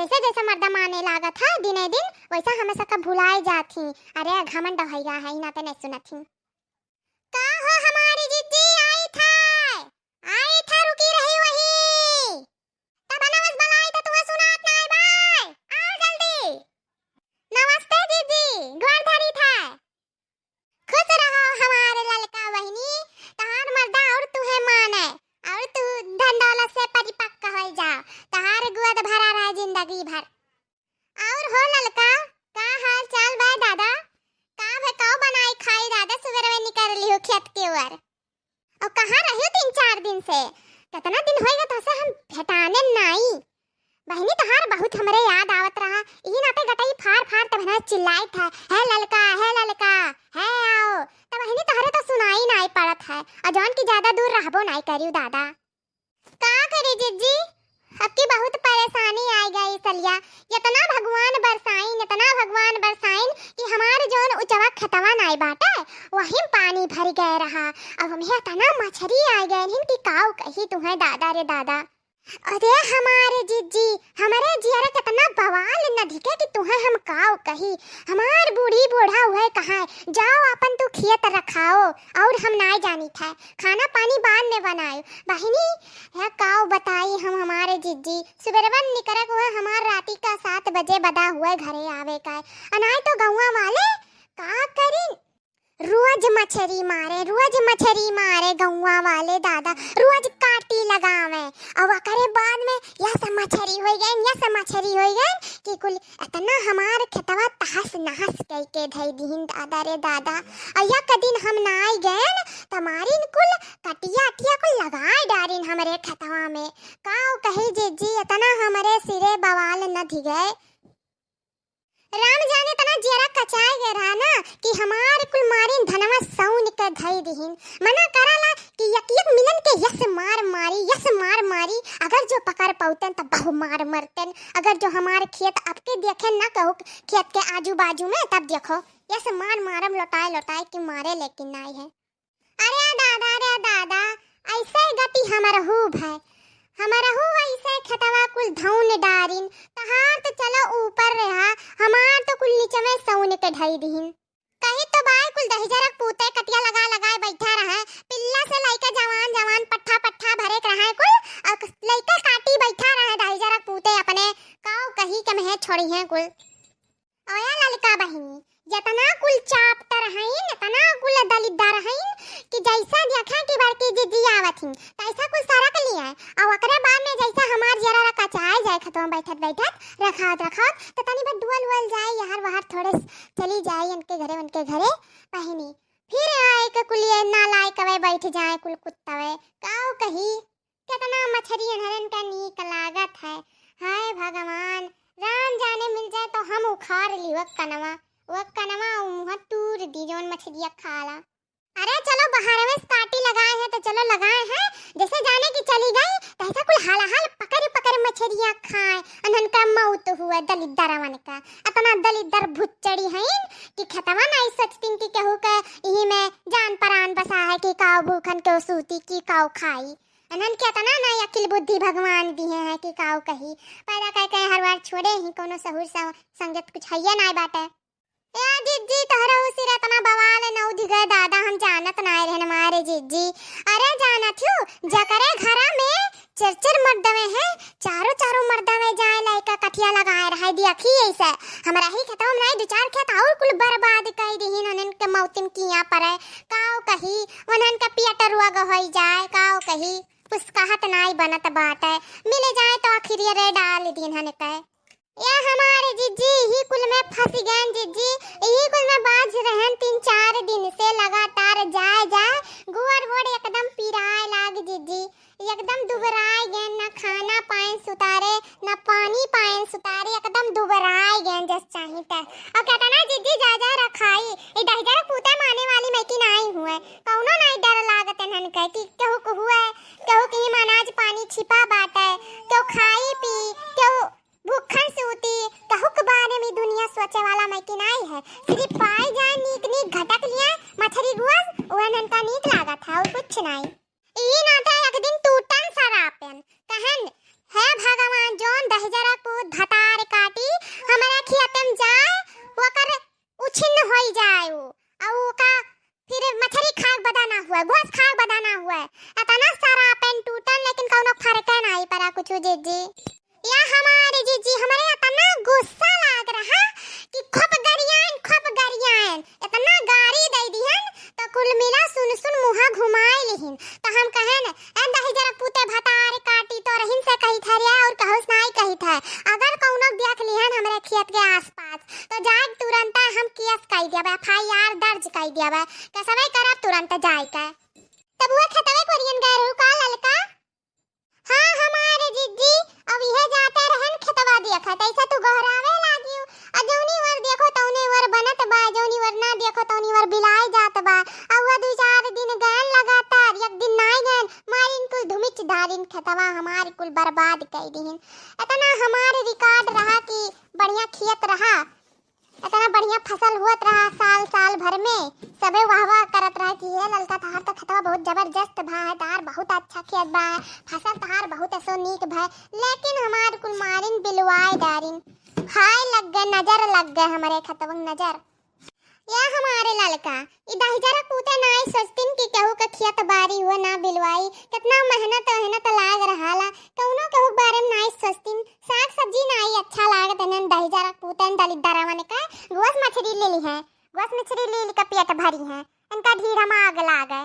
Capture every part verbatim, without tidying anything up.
जैसे जैसे मर्दा माने लागत है दिने दिन, वैसा हमें सबका भुलाए जात ही। अरे घमंड भैया है, इना ते नहीं सुनत ही। का हो हमारी जिज्जी, आई था, आई था, रुकी रही वही। तब नमस बलाई तो तुम्हें सुनात नाई बाय। आओ जल्दी। नमस्ते जिज्जी, गोर धरी था। खुश रहो हमारे ललका बहिनी, तहार मर्दा और तुहे माने, और तू धन दौलत से परिपक्व हो जा, तहार गोद भरा रहे जिंदगी भर। और हो ललका, का हाल चाल बा दादा? का भे, काव बनाई खाई दादा, सुबेरवे निकल लिहो खेत के ओर। और कहाँ रहियो तीन चार दिन से? कितना दिन होइगा तोसे हम भेटाने नाई। बहिनी तोहार बहुत हमरे याद आवत रहा, इही नाते गटई फार फार तब ना चिल्लाइत है, "हे ललका, हे ललका, हे आओ।" तब बहिनी तोहरे तो सुनाई नाई पड़त है, और जौन की ज्यादा दूर रहबो नाई करियो दादा। का करी जिज्जी, अब की बहुत परेशानी आइ गई सलिया। इतना भगवान बरसाइन, इतना भगवान बरसाइन कि हमार जौन उचवा खेतवा नाई बाटे, वही में पानी भर गए रहा। अब हमें इतना मछरी आइ गए हिन कि काऊ कही तुहें दादा रे दादा। अरे हमारे जिज्जी, हमरे जियरा कितना बवाल न धिके कि तुहें हम काऊ कही। हमार बूढ़ी बूढ़ा हुए कहा है, "जाओ अपन तू खेत रखाओ, और हम नाई जानी था, खाना पानी बाद में बनाओ।" बहिनी, है काव बताई हम हमारे जिज्जी, सुबेरवन निकरक हुआ हमार राती का सात बजे बदा हुआ घरे आवे का। अनाई तो गौवा वाले का करी, रोज मछरी मारे, रोज मछरी मारे गौवा वाले दादा, रोज काटी लगावे। अब ओकरे बाद में यस मछरी होइ गए, यस मछरी होइ गए कि कुल इतना हमार खेतवा तहस नहस कई के धई दिहिन दादा रे दादा। अय्या क दिन हम नाई गएन त मारिन कुल कटिया अटिया कुल लगाए डारिन हमरे खेतवा में। काव कही जिज्जी, इतना हमरे सिरे बवाल न धिगे। राम जाने तना जियरा कचाए गए रहा ना कि हमार कुल मारिन धनवा सौन के धई दिहिन। मना कराला कि एक एक मिलन के यस मार मारी, यस मार मारी। अगर जो पकड़ पौतेन त बहु मार मरतेन। अगर जो हमार खेत आपके देखे ना कहू खेत के आजू बाजू में, तब देखो यस मार मारम लोटाए लोटाए कि मारे लेकिन नाई है। अरे दादा, अरे दादा, ऐसे गति हमरहू भय, हमरहू ऐसे खेतवा कुल धौन डारिन। तहार तो चलो ऊपर रहा, हमार तो कुल नीचे में सौन के ढई दिहिन। कही तो बाय कुल दहिजरक पूते कटिया लगा लगाए बैठा रहे, पिल्ला से लइके जवान जवान पट्ठा पट्ठा भरे के रहे कुल, और लइके काटी बैठा रहे दहिजरक पूते अपने, काव कही के महे छोड़ी हैं कुल। ओया ललका बहिनी, जतना कुल चापतर हईन, तना कुल दलिद्दर हईन कि जैसा देखा कि बड़की जिज्जी आवत हिन, तैसा कुल सरक लिया। और ओकरे बाद में जैसा हमार जरा कचाए जाए खतवा बैठत बैठत, रखावत रखावत, तो तनी भर डुअल उअल जाए, यहर वहर थोड़े स-, चली जाए इनके घरे, उनके घरे बहिनी। फिर आए के कुलिए नालायक अवे बैठ जाए कुल कुत्तवे, काव कही। केतना मछरी अनहरन का नीक लागत है। हाय भगवान, राम जाने मिल जाए तो हम उखाड़ ली वह कनवा, वह कनवा उ मुँह तूर दी जौन मछरिया खाला। अरे चलो, बाहर में काटी लगाए हैं तो चलो लगाए हैं, जैसे जाने की चली गई तैसा कुल हालाहाल पकड़ पकड़ मछरिया खाए, अनहन का मौत हुआ दलिद्दरवन का। अतना दलिद्दर भुच्चड़ी हईन कि खेतवा नाई सोचतीन कि केहू के इही में जान परान बसा है कि काव भूखन केहू सूती कि काव खाई। अनहन के अतना ना अकिल बुद्धि भगवान दिहे हैं कि काव कही। पैदा कइ के हर बार छोड़े ही, कोनो सहूर स-, संगत कुछ हइये नाय बाटे। ए जिज्जी, तोहरा उसिर अतना बवाल नौ धिगे दादा, हम जानत नाय रहन मारे जिज्जी। अरे जानत हू, जकरे घरा में चार चार मर्दवे हैं, चारों चारों मर्दवे जाए लइका कठिया लगाए रहे, देखी ऐसे। हमरा ही खेतवा में नाय, दो चार खेत और कुल बर्बाद कइ दिहिन, उन्हन के मौतिम किया परे। काव कही, उन्हन के पियटरुआ गहोई जाए, काव कही। कुछ कहत नाई बनत बाटे, मिल जाए तो आखिर ये रे डाल दीन हन के। या हमारे जिज्जी, यही कुल में फंस गए जिज्जी, यही कुल में बाज रहन तीन चार दिन से लगातार जाए जाए, गोड़ वोड़ एकदम पिराए लाग जिज्जी, एकदम दुबराए गए, ना खाना पाए सुतारे, ना पानी पाए सुतारे, एकदम दुबराए गए जस चाही ते। और कहता ना जिज्जी जा जा रखाई, ई दहिजर पूते माने वाली मैं की नाई हुए, कौनो नाई डर लागत इन्हन के कि केहू को हुए, केहू के ही अनाज पानी छिपा बाटे, केहू खाई पी, केहू भूखन सूती, केहू के बारे में दुनिया सोचे वाला मैं की नाई है। सिर्फ पाए जाए नीक नीक घटक लिया, मछरी गुअस, उहनन का नीक लागत है और कुछ नाई। ई नाते एक दिन टूटन सरापन, कहन, "हे भगवान, जौन दहिजरा पूत भतार मर जाए उ। अउ ओका फिर मछरी खाए बदा ना हुए, घोस खाए बदा ना हुए। इतना सारा अपन टूटन, लेकिन कौनो फर्क नाहीं पड़ा कुछ, जीजी। या हमारे जीजी, हमरे इतना गुस्सा लाग रहा कि खूब गरियाइन, खूब गरियाइन, इतना गारी दे दिहन, तो कुल मिला सुन सुन मुँहा घुमाए लिहिन। तो हम कहेन, "ए दहिजरक पूते भतार काटी, तोरहिन से कहित है रे, और कहूस नाहीं कहित है। अगर कौनो देख लिहन हमरे खेत के आसपास, तो जाए तुरंत हम केस कई देबे, एफ आई आर दर्ज कई देबे, कसबे करब तुरंत जाए के।" तब वह खेतवे कोरियन गए रहू का ललका? हाँ, हमारे जीजी, अब इहे जाते रहन खेतवा देखत, ऐसा तू गोहरावे लागियो। आ जौनी वर देखो तौने वर बनत बा, जौनी वर ना देखो तौनी वर बिलाए जात बा। आ वह दू चार दिन गयन लगातार, एक दिन नाई गयन, मारिन कुल धुमिच डारिन खेतवा, हमार कुल बर्बाद कई दिहिन। इतना हमार रिकॉर्ड रहा कि बढ़िया खेत रहा, इतना बढ़िया फसल होत रहा साल, साल भर में। सबे वाह वाह करत रहा कि "हे ललका, तहार तो खेतवा बहुत जबरदस्त भा है, तहार बहुत अच्छा खेत बा है, फसल तहार बहुत असो नीक भा है।" लेकिन हमार कुल मारिन बिलवाए डारिन, खाए लग गए, नजर लग गए हमरे खेतवन नजर। या हमारे ललका, ई दहिजरा पूते नाई सोचतिन कि केहू के खेत बारी हुए ना बिलवाई, कितना मेहनत, मेहनत लाग रहा ला, कौनो केहू के बारे में नाई सोचतिन। साग सब्जी नाई अच्छा लागत इन्हन दहिजरा पूतन दलिद्दरवन का। गोस मछरी ले ली है, गोस मछरी ले ली का पेट भरी है, इनका ढीढ़ में आग लागे।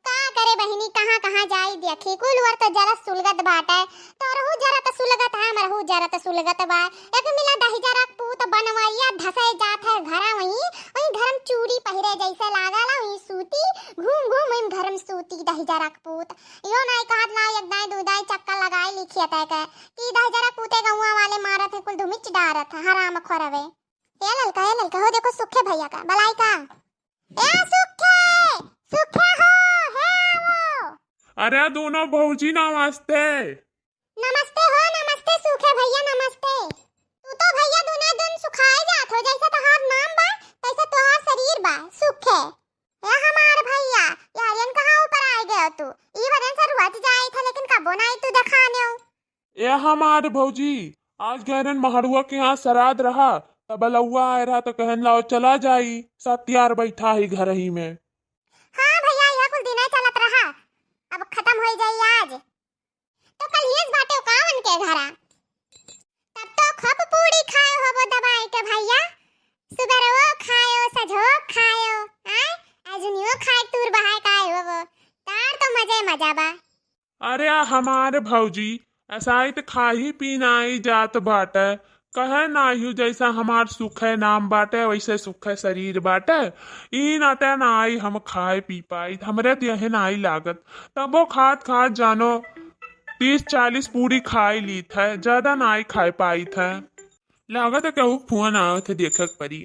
का करे बहिनी, कहाँ कहाँ जाई देखी, कुल वर तो जरत सुलगत बाटे। तोरहू जरत सुलगत है, हमरहू जरत सुलगत बा। एक मिला दहिजरा पूत बनवरिया धसे जात है घरा वहीं, वहीं घर में चूड़ी पहिरे जैसे लागला, वहीं सूती, घूम घूम वहीं घर में सूती दहिजरा पूत। यो नाई कहत ला एक दाई दू दाई चक्कर लगाई ली खेते के, कि दहिजरा पूते गौवा वाले मारत है, कुल धुमिच डारत है, हराम खोरवे। ए ललका, ए ललका, हो देखो सुखे भैया का, बलाई का। ए सुखे, सुखे हो, हे आवो। अरे दोनों भौजी नमस्ते। नमस्ते हो, नमस्ते सुखे भैया, नमस्ते। तू तो भैया दुने दिन सुखाए जात हो, जैसे तोहार नाम बा, तैसे तोहार शरीर बा, सुखे। ए हमार भैया, यारियन कहाँ ऊपर आए गए तू? ई बदन से रुआत जाए था, लेकिन कबो नाई तू देखाने हो। ए हमार भौजी, आज गए रहन महरुआ के यहाँ सराध रहा, तब बलौआ आए रहा तो कहन लाओ चला जाई, सत्यार बैठा ही घर ही में। हाँ भैया, यह कुल दिने चलत रहा, अब खत्म हो जाई आज। तो कल येस बाटे का उनके घरा? तब तो खूब पूड़ी खाए होबो दबाई के भैया, सुबेरवो खायो, सझो खायो, आय, अजुनियो खाए तूर बहाए खाए होबो, तार तो मजे मजा बा। अरे आ हमार भौजी, ऐसा ही त खाही पीनाई जात बाटे, कहे नाहियो जैसा हमार सुखे नाम बाटे, वैसे सुखे शरीर बाटे। ई नाते नाई हम खाए पी पाइत, हमरे देहे नाई लागत। तबो खात खात जानो तीस चालीस पूरी खाए लीत है, ज्यादा नाई खाए पाइत है। लागत है केहू फोन आवत है, देखे के परी।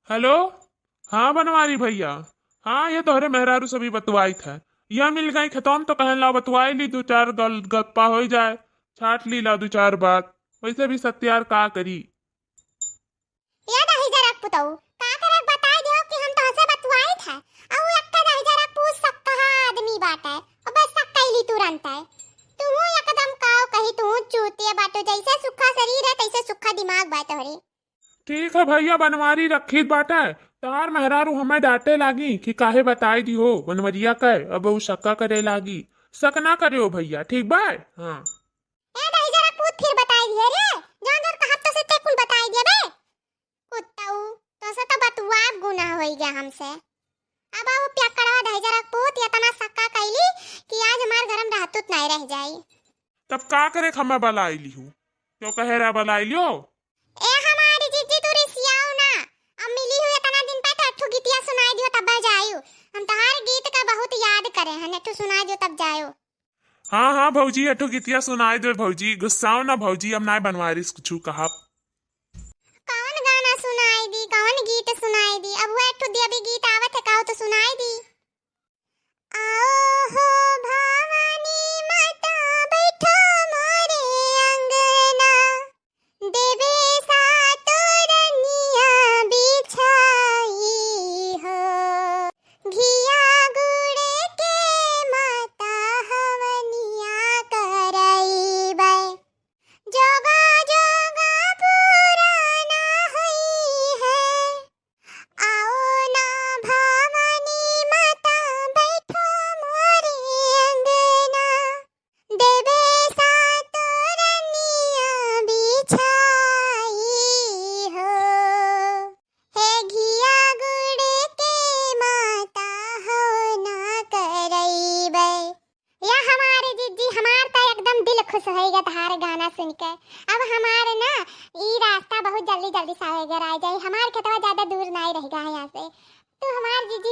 हेलो, हाँ बनवारी भैया, हाँ ये तोहरे मेहरारू सभी बतवाइत है। यह मिल गई खेतों में तो कहन ला बतवाई ली, दो चार गल गप्पा हो जाए, छाट ली ला दो चार बात। वैसे भी सत्यार का करी। या दहिजरक पुतऊ, का करे बताई दियो कि हम तोहसे बतवाइत है। अउ एक्का दहिजरक पूत सक्का आदमी बाटे, अब बस सक्का इली तुरंत है। तू एकदम काव कही, तू चूतिया बाटो, जैसे सुखा शरीर है तैसे सुखा दिमाग बा तोहरे। ठीक है भैया, बनवारी रखीत बाटे, तहार मेहरारू हमें डांटे लागी कि काहे बताई दिहो बनवरिया के, अब उ शक्का करे लागी। शक ना करियो भैया, ठीक बा? हाँ। ए दहिजरा पूत फिर बताई दिहे रे, जौन जौन कहत तो से ते कुल बताई दिहे बे। कुत्ताऊ, तो से तो बतुआ गुनाह होई गया हमसे। अब वो प्याकड़वा दहिजरा पूत इतना शक्का कैली कि आज हमार घर में रहतुत नहीं रह जाई। तब का करे हमें बलाई लिहू? क्यों कहे रहा बलाई लियो? ए हमारी जीजी तू रिसियाओ ना। अब मिली हुई इतना दिन पे तो अठू गीतिया सुनाई दियो तब जायू। हम तहार गीत का बहुत याद करे हैं, अठू सुनाई दियो तब जायू। हाँ, हाँ भौजी, अठू गीतिया सुनाई दे भौजी, गुस्साओ ना भौजी, अब नाय बनवारिस कुछ कहा। कौन गाना सुनाई दी, कौन गीत सुनाई दी? अब वो अठू दिया भी गीत आवत है, कहो तो सुनाई दी। आओ हो भवानी माता, बैठो मोरे अंगना, देवे सातो रनिया बिछाई हो, घिया गुड़ के माता हवनिया करइबै। जोगा जोगा खुश होइगा तहार गाना सुन के। अब हमार ना ई रास्ता बहुत जल्दी जल्दी सागर आ जाई, हमार खेतवा ज्यादा दूर नाई रह गा है यहाँ से। तू हमार जीजी